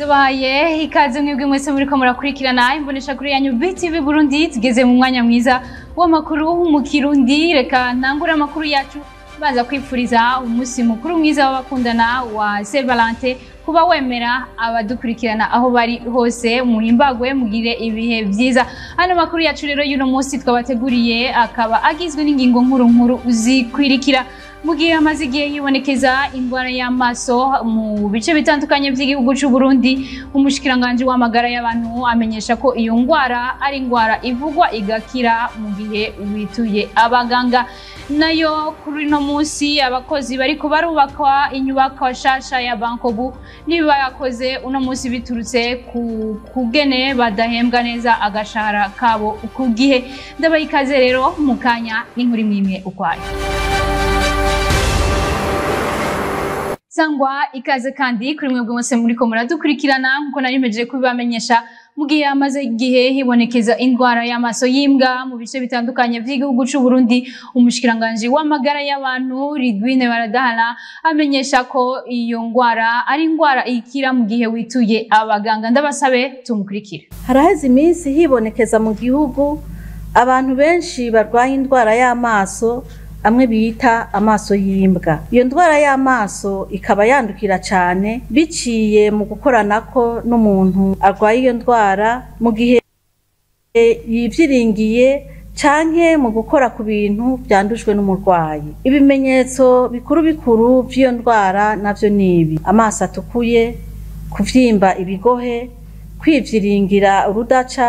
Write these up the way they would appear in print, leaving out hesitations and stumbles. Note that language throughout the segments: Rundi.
Ndabahaye ikaze mwebwe mwese muriko murakurikirana imbonesha kuri yanyu BTV Burundi. Tugeze mu mwanya mwiza w'amakuru mu Kirundi. Reka ntangure amakuru yacu baza kwipfuriza umunsi mukuru mwiza w'abakundana wa Saint Valentin, kuba wemera abadukurikirana aho bari hose, muhimbagwe mugire ibihe vyiza. Hano makuru yacu rero y'uno munsi twabateguriye akaba agizwe n'ingingo nkuru nkuru zikwirikira. Mu gihe hamaze igihe hibonekeza indwara y'amaso mu bice bitandukanye by'igihugu c'u Burundi, umushikiranganji w'amagara y'abantu amenyesha ko iyo ndwara ari indwara ivugwa igakira mu gihe wituye abaganga. Nayo kuri no munsi abakozi bariko barubakwa inyubakwa shasha ya Bankobu nibayakoze uno munsi biturutse ku kugene badahembwa neza agashahara kabo ku gihe. Ndabaha ikaze rero mu kanya n'inkuru imwe ukwayo. Sangwa ikaze kandi kuri mwebwe mwese muriko muradukurikirana. Nkuko narimejeje kubibamenyesha, mu gihe hamaze igihe hibonekeza indwara y'amaso y'imbwa mu bice bitandukanye vy'igihugu c'u Burundi, umushikiranganji w'amagara y'abantu Ridwine Baradahana amenyesha ko iyo ndwara ari indwara ikira mu gihe wituye abaganga. Ndabasabe tumukurikire. Haraheze iminsi hibonekeza mu gihugu abantu benshi barwaye indwara y'amaso amwe bita amaso y'imbwa. Iyo ndwara y'amaso ikaba yandukira cyane biciye mu gukoranako n'umuntu arwaye iyo ndwara mu gihe yivyiringiye canke mu gukora ku bintu byandujwe n'umurwayi. Ibimenyetso bikuru bikuru vy'iyo ndwara navyo nibi: amaso atukuye, kuvyimba ibigohe, kwivyiringira urudaca,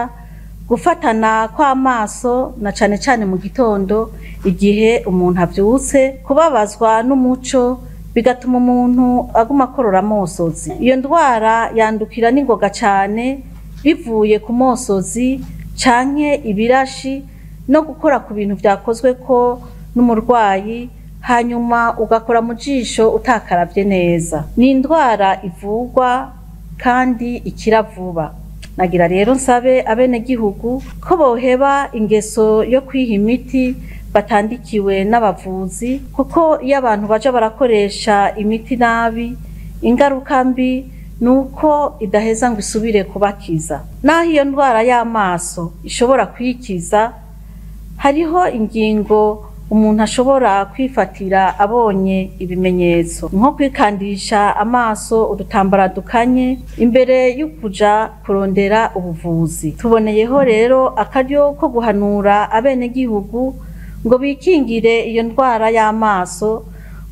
gufatana kw'amaso na cane cane mu gitondo igihe umuntu avyutse, kubabazwa n'umuco bigatuma umuntu aguma akorora amosozi. Iyo ndwara yandukira n'ingoga cane bivuye ku mosozi canke ibirashi no gukora ku bintu vyakozwe ko n'umurwayi, hanyuma ugakora mu jisho utakaravye neza. Ni indwara ivurwa kandi ikira vuba. Nagira rero nsabe abenegihugu ko boheba ingeso yo kwiha imiti batandikiwe n'abavuzi, kuko iyo abantu baja barakoresha imiti nabi, ingaruka mbi nuko idaheza ngo isubire kubakiza. Naho iyo ndwara y'amaso ishobora kwikiza, hariho ingingo umuntu ashobora kwifatira abonye ibimenyetso, nko kwikandisha amaso udutambara dukanye imbere yo kuja kurondera ubuvuzi. Tuboneyeho rero akaryo ko guhanura abenegihugu ngo bikingire iyo ndwara y'amaso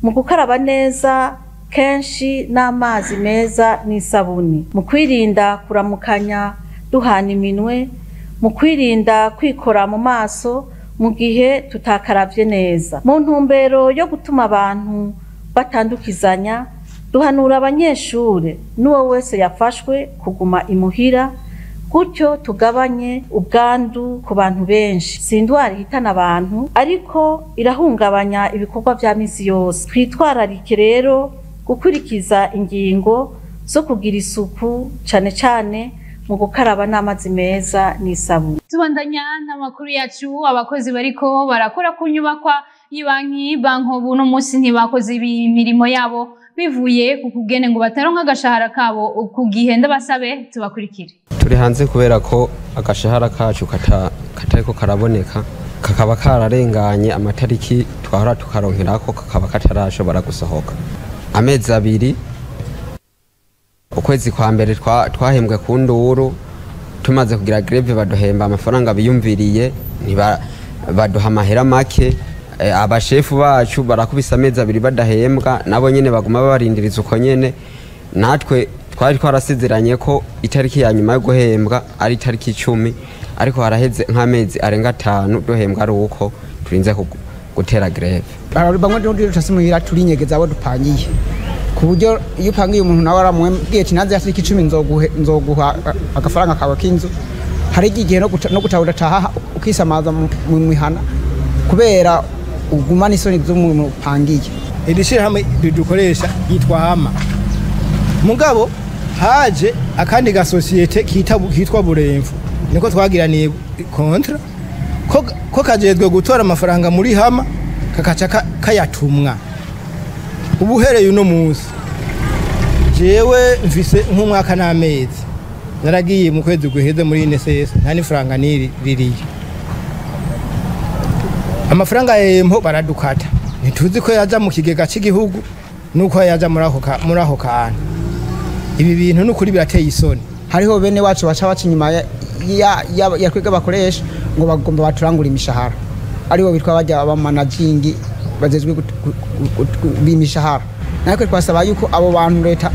mu gukaraba neza kenshi n'amazi meza n'isabuni, mu kwirinda kuramukanya duhana iminwe, mu kwirinda kwikora mu maso mu gihe tutakaravye neza. Mu ntumbero yo gutuma abantu batandukizanya, duhanura abanyeshure n'uwo wese yafashwe kuguma imuhira, gutyo tugabanye ubwandu ku bantu benshi. Si indwara ihitana abantu, ariko irahungabanya ibikorwa vya misi yose. Twitwararike rero gukurikiza ingingo zo kugira isuku cane cane mu gukaraba n'amazi meza n'isabuni. Tubandanya n'amakuru yacu. Abakozi bariko barakora ku nyubakwa y'ibanki Bankobu no munsi ntibakoze imirimo yabo bivuye ku kugene ngo bataronka agashahara kabo ku gihe. Ndabasabe tubakurikire. Turi hanze kubera ko agashahara kacu katariko karaboneka, kakaba kararenganye amatariki twahora tukaronkerako, kakaba katarashobora gusohoka. Amezi abiri, ukwezi kwa mbere twahembwe ku nduru, tumaze kugira greve baduhemba amafaranga biyumviriye, baduha amahera make. Abashefu bacu barakubise amezi abiri badahembwa, nabo nyene baguma babarindiriza uko nyene. Natwe twari twarasezeranye ko itariki ya nyuma yo guhembwa ari itariki 10, ariko haraheze nk'amezi arenga 5 duhembwa ari uko turinze gutera greve. Bamwe tutasimuhira turinyegeza abo dupangiye, ku buryo iyo upangiye umuntu nawe aramubwiye ati nanze yatariki 10 nzoguha agafaranga kawe k'inzu. Hari igihe no gutaha udataha ukisamaza mu mihana kubera ugumana isoni z'umuntu upangiye. Iri shirahamwe dukoresha yitwa Hama, mugabo haje akandi gasosiyete kitwa Buremfu, niko twagiraniye kontra ko kajejwe gutora amafaranga muri Hama kakaca kayatumwa. Ubuhereye uno munsi Jewe mfise nk'umwaka n'amezi, naragiye mu kwezi guheze muri INSS, nta n'ifaranga niri ririyo. Amafaranga yempo baradukata, ntituzi ko yaja mu kigega cy'igihugu nuko yaja muri ako kantu. Ibi bintu n'ukuri birateye isoni. Hariho bene wacu baca baca inyuma ya kwiga bakoresha ngo bagomba baturangura imishahara, aribo bitwa bajya aba managing bazezwe b'imishahara. Natwe twasaba yuko abo bantu leta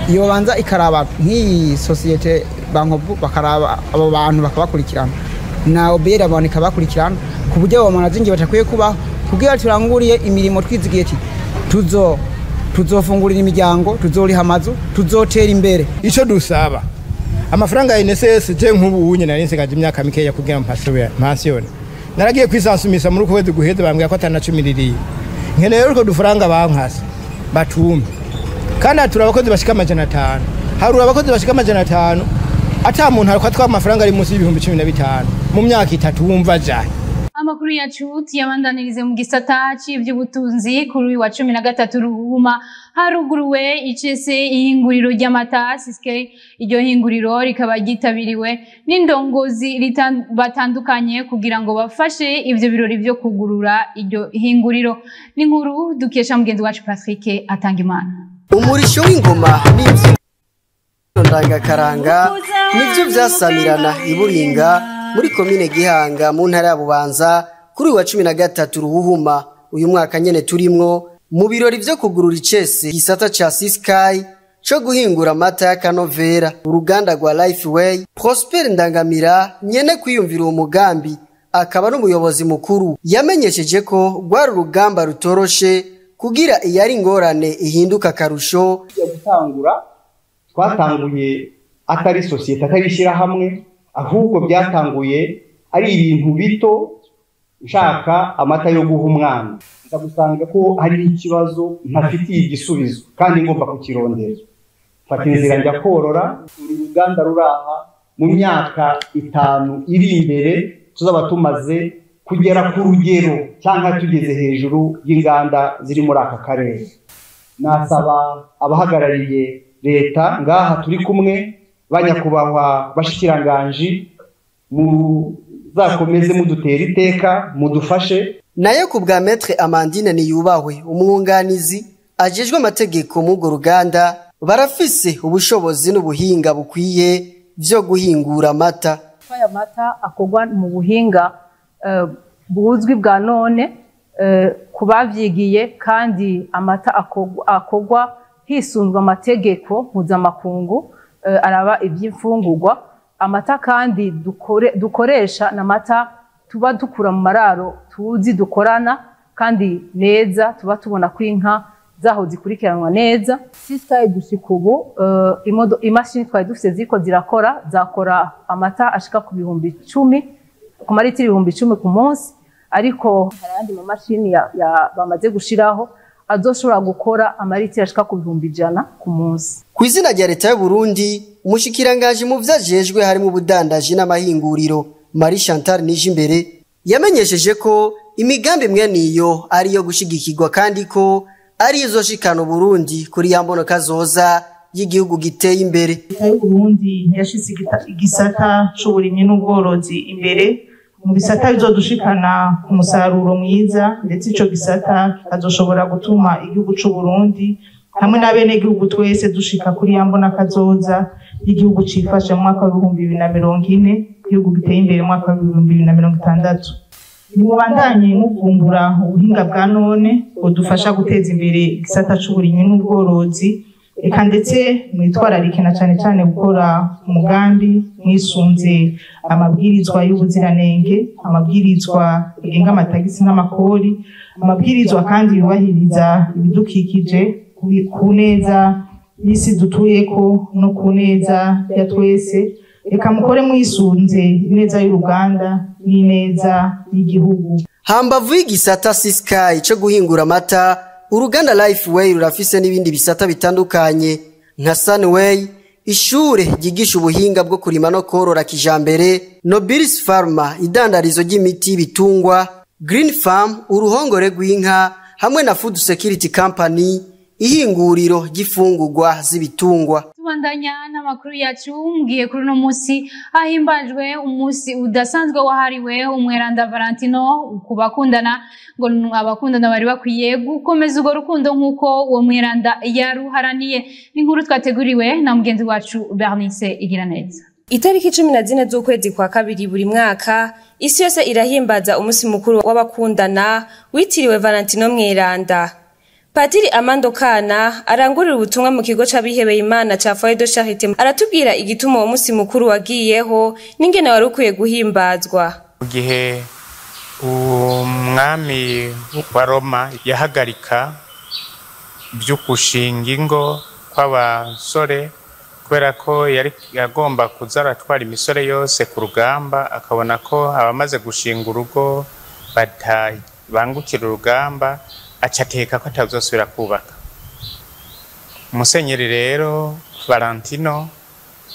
iyo banza ikaraba nk'iyi societe bankovu, bakaraba abo bantu bakabakurikirana, na obera aboneka bakurikirana ku buryo abo managing batakwiye kubaho, kugira turanguriye imirimo twizigiye ati tuzofungurira imiryango, tuzoriha amazu, tuzotera imbere. Ico dusaba amafaranga ya INSS, je nk'ubu unye nari nsigaje imyaka mikeya kugira mpansiyone, naragiye kwisansumisa muri kwezi guheze bambwira ko atana 10 ririye. Nkeneye rero dufaranga bankase batume, kandi atura abakozi bashika 500, harura abakozi bashika 500, ata muntu ariko atwa amafaranga ari munsi y'ibihumbi 15 mu myaka itatu, wumva jaye. Amakuru yacu tuyabandanirize mu gisata c'ivy'ubutunzi. Kuri uyu wa 13 Ruhuma haruguruwe icese ihinguriro ry'amata Siske. Iryo hinguriro rikaba ryitabiriwe n'indongozi batandukanye kugira ngo bafashe ivyo birori vyo kugurura iryo hinguriro. N'inkuru dukesha mugenzi wacu Patrick Atangimana. Umurisho w'ingoma n'imbyino ndangakaranga nivyo vyasamirana iburinga muri komine Gihanga mu ntara ya Bubanza kuri uyu wa 13 Ruhuhuma uyu mwaka nyene turimwo, mu birori vyo kugurura icese gisata ca Sisky co guhingura amata ya Kanovera uruganda rwa Lifeway. Prosper Ndangamira nyene kwiyumvira uwo mugambi akaba n'umuyobozi mukuru yamenyesheje ko rwari urugamba rutoroshe kugira iyari ingorane ihinduka akarusho. Gutangura twatanguye atari sosiyete, atari ishyirahamwe, ahubwo byatanguye ari ibintu bito, nshaka amata yo guha umwana, nza gusanga ko hari ikibazo ntafitiye igisubizo kandi ngomba kukirondera, mfata inzira njya korora. Uru ruganda ruraha mu myaka 5 iri imbere tuzaba tumaze kugera ku rugero cyangwa tugeze hejuru y'inganda ziri muri aka karere. Nasaba abahagarariye leta ngaha turi kumwe, banyakubahwa bashikiranganji, muzakomeze mudutera iteka mudufashe. Nayo ku bwa Maître Amandine Niyubahwe, umwunganizi ajejwe amategeko mu urwo ruganda, barafise ubushobozi n'ubuhinga bukwiye vyo guhingura amata. Aya mata akorwa mu buhinga buzwi bwa none ku bavyigiye, kandi amata akorwa hisunzwe amategeko mpuzamakungu araba iby'imfungurwa. Amata kandi dukoresha n'amata tuba dukura mu mararo tuzi dukorana kandi neza, tuba tubona ko inka zaho zikurikiranwa neza. Sisikaye gushika ubu imashini twari dufise ziko zirakora, zakora amata ashika ku 10,000, ku maritiro 10,000 ku munsi, ariko hari ayandi mamashini bamaze gushiraho azoshobora gukora amaritiro ashika ku 100,000 ku munsi. Ku izina rya leta y'u Burundi, umushikiranganji mu vyajejwe harimo ubudandaji n'amahinguriro Marie Chantal Nijimbere yamenyesheje ko imigambi mwene iyo ari yo gushigikirwa, kandi ko ari izoshikana Burundi kuri ya mbono kazoza y'igihugu giteye imbere. Leta y'u Burundi yashize igisata c'uburimyi n'ubworozi imbere mu bisata bizodushikana ku musaruro mwiza, ndetse ico gisata kikazoshobora gutuma igihugu c'u Burundi hamwe n'abenegihugu twese dushika kuri ya mbona kazoza y'igihugu cifashe mu mwaka w'ibihumbi 2040, igihugu giteye imbere mu mwaka w'ibihumbi 2060. Nimubandanye muvumbura ubuhinga bwa none budufasha guteza imbere igisata c'uburimyi n'ubworozi, eka ndetse mwitwararike na cane cane gukora umugambi mwisunze amabwirizwa y'ubuziranenge, amabwirizwa agenga amatagisi n'amakori, amabwirizwa kandi yubahiriza ibidukikije ku neza y'isi dutuyeko no ku neza ya twese. Reka mukore mwisunze ineza y'uruganda n'ineza y'igihugu. Hambavu y'igisata Sisky co guhingura amata, uruganda Lifeway rurafise n'ibindi bisata bitandukanye nka Sunway, ishure ryigisha ubuhinga bwo kurima no korora kijambere, Nobilis Pharma idandarizo ry'imiti y'ibitungwa, Green Farm uruhongore rw'inka, hamwe na Food Security Company Ihinguriro ry'ifungurwa z'ibitungwa. Tubandanya n'amakuru yacu ngiye kuri no munsi ahimbajwe umunsi udasanzwe wahariwe umweranda Valentino kubakundana, ngo abakundana bari bakwiye gukomeza urwo rukundo nkuko uwo mweranda yaruharaniye. N'inkuru twateguriwe na mugenzi wacu Bernice Igiraneza. Itariki 14 z'ukwezi kwa kabiri buri mwaka isi yose irahimbaza umunsi mukuru w'abakundana witiriwe Valentino Mweranda. Padiri Amando Kana arangurira ubutumwa mu kigo c'abihebeye Imana ca Foyer de Charité, aratubwira igituma uwo munsi mukuru wagiyeho n'ingene wari ukwiye guhimbazwa. Mu gihe umwami wa Roma yahagarika byo gushinga ingo kw'abasore kubera ko yari yagomba kuza aratwara imisore yose ku rugamba, akabona ko abamaze gushinga urugo batabangukira urugamba, acateka ko atazosubira kubaka. Musenyeri rero Valentino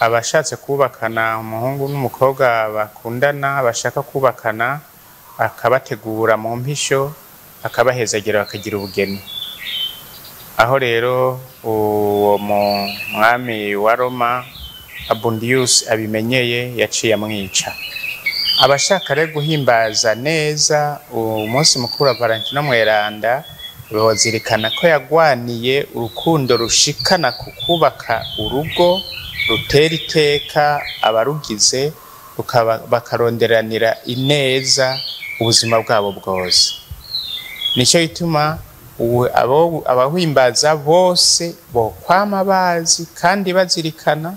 abashatse kubakana umuhungu n'umukobwa bakundana bashaka kubakana, akabategura mu mpisho, akabahezagira bakagira ubugeni. Aho rero uwo mwami wa Roma Abundius abimenyeye yaciye amwica. Abashaka rero guhimbaza neza umunsi mukuru wa Valentino Mweranda bazirikana ko yagwaniye urukundo rushikana ku kubaka urugo rutera iteka abarugize, bakaronderanira ineza ubuzima bwabo bwose. Nico gituma abahimbaza bose bokwama bazi kandi bazirikana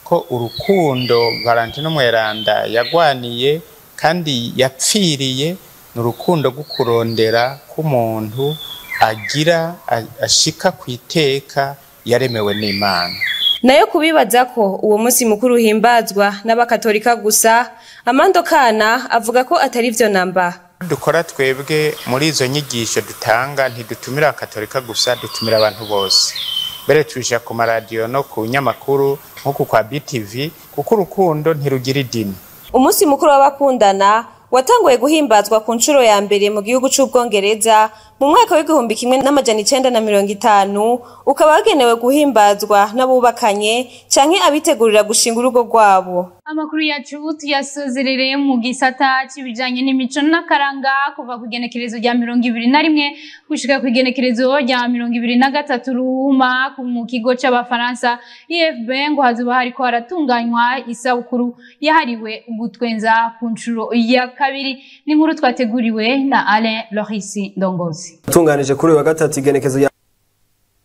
ko urukundo Valentino Mweranda yagwaniye kandi yapfiriye ni urukundo rwo kurondera k'umuntu agira ashika ku iteka yaremewe n'Imana. Nayo kubibaza ko uwo munsi mukuru uhimbazwa n'abakatolika gusa, Amando Kana avuga ko atari vyo namba. Dukora twebwe muri izo nyigisho dutanga ntidutumira abakatolika gusa, dutumira abantu bose. Mbere tubisha ku maradiyo no ku nyamakuru nko kwa BTV, kuko urukundo ntirugira idini. Umunsi mukuru w'abakundana watanguye guhimbazwa ku nshuro ya mbere mu gihugu c'Ubwongereza mu mwaka w'1950, ukaba wagenewe guhimbazwa n'abubakanye canke abitegurira gushinga urugo rwabo. Amakuru yacu tuyasozerere mu gisata c'ibijanye n'imico n'akaranga kuva ku igenekerezo rya 21 gushika ku igenekerezo rya 23 Ruhuma mu kigo c'Abafaransa IFB, ngo hazoba hariko haratunganywa isabukuru yahariwe gutwenza ku nshuro ya kabiri. N'inkuru twateguriwe na Alain Lorisi Ndongozi. Tunganije kuri wa gatatu igenekezo ya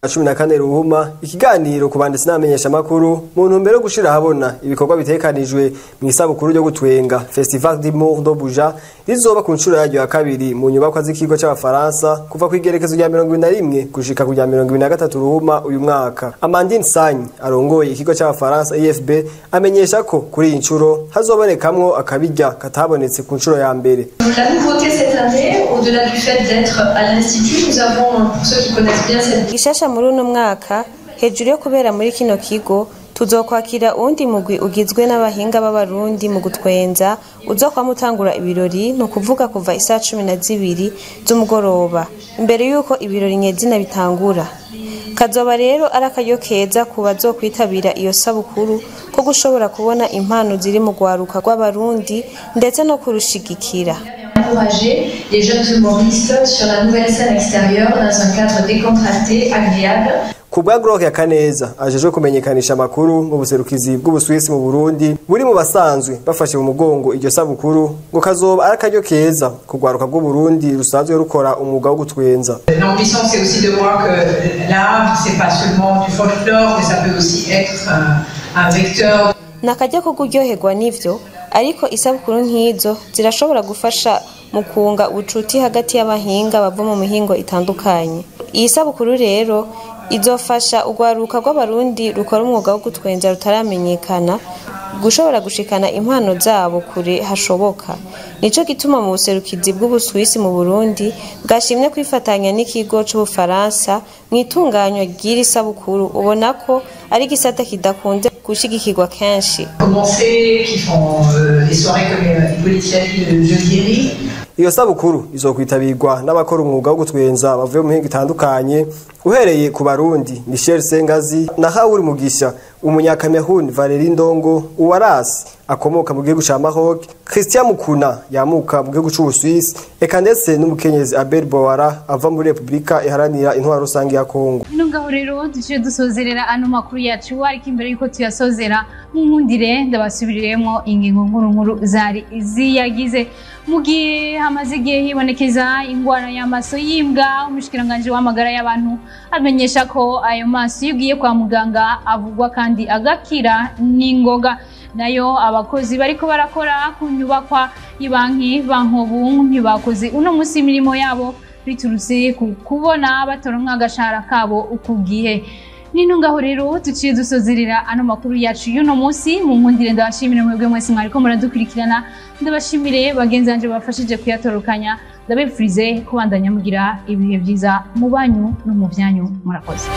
14 Ruhuma ikiganiro ku banditsi n'amenyesha makuru mu ntumbero yo gushira habona ibikorwa bitekanijwe mu isabukuru ryo gutwenga Festival d'Humour d'Abuja rizoba ku nshuro yaryo ya kabiri mu nyubakwa z'ikigo c'Abafaransa kuva ku igerekezo rya 21 gushika ku rya 23 Ruhuma uyu mwaka. Amandine Sagne arongoye ikigo c'Abafaransa IFB amenyesha ko kuri iyi nshuro hazobonekamwo akabirya katabonetse ku nshuro ya mbere. La nouveauté cette année, au-delà du fait d'être à l'Institut, nous avons, pour ceux qui connaissent bien cette Gishasha muri uno mwaka, hejuru yo kubera muri kino kigo, tuzokwakira uwundi mugwi ugizwe n'abahinga b'Abarundi mu gutwenza uzokwama utangura ibirori, ni ukuvuga kuva isaha 12 z'umugoroba imbere y'uko ibirori nyezina bitangura. Kazoba rero ari akaryo keza ku bazokwitabira iyo sabukuru ko gushobora kubona impano ziri mu rwaruka rw'Abarundi ndetse no kurushigikira. Encourager les jeunes humoristes sur la nouvelle scène extérieure dans un cadre décontracté, agréable. Kubwa Groke ya Kaneza ajejwe kumenyekanisha amakuru mu buserukizi bw'Ubuswisi mu Burundi buri mu basanzwe bafashe mu mugongo iryo sabukuru, ngo kazoba ari akaryo keza kugwaruka bw'Uburundi rusanzwe rukora umwuga wo gutwenza. L'ambition, c'est aussi de voir que l'art, c'est pas seulement du folklore, mais ça peut aussi être un vecteur. Nakaryo ko kuryoherwa n'ivyo, ariko isabukuru nk'izo zirashobora gufasha mu kunga ubucuti hagati y'abahinga bava mu mihingo itandukanye. Iyi sabukuru rero izofasha urwaruka rw'Abarundi rukora umwuga wo gutwenza rutaramenyekana gushobora gushikana impano zabo kure hashoboka. Nico gituma mu buserukizi bw'Ubuswisi mu Burundi bwashimye kwifatanya n'ikigo c'Ubufaransa mu itunganywa ry'iri sabukuru, ubona ko ari igisata kidakunze gushigikirwa kenshi. Commencer, qui font les soirées comme Hippolyte de Jeudi. Iyo sabukuru izokwitabirwa n'abakora umwuga wo gutwenza bavuye mu mihingo itandukanye Uhereye ku Barundi Michel Sengazi na Raoul Mugisha, umunyakamerun Valerie Ndongo Uwarasi akomoka mu gihugu ca Maroc, Christian Mukuna yamuka mu gihugu c'Ubusuwisi, eka ndetse n'umukenyezi Abel Bowara ava muri Republika Iharanira Intwaro Rusange ya Kongo. Ino ngaho rero duciye dusozerera ano makuru yacu, ariko imbere yuko tuyasozera munkundire ndabasubiriremo ingingo nkuru nkuru zari ziyagize. Mu gihe hamaze igihe hibonekeza ingwara y'amaso y'imbwa, umushikiranganji w'amagara y'abantu amenyesha ko ayo maso iyo ugiye kwa muganga avugwa kandi agakira n'ingoga. Nayo abakozi bariko barakora ku nyubakwa y'ibanki Bankobu ntibakoze uno munsi imirimo yabo biturutse ku kubona bataronka agashahara kabo ku gihe. Nino ngaho rero tuciye dusozerera ano makuru yacu y'uno munsi. Mu nkundire ndabashimire mwebwe mwese mwariko muradukurikirana, ndabashimire bagenzi banje bafashije kuyatorokanya, ndabifurize kubandanya mugira ibihe byiza mu banyu no mu byanyu. Murakoze.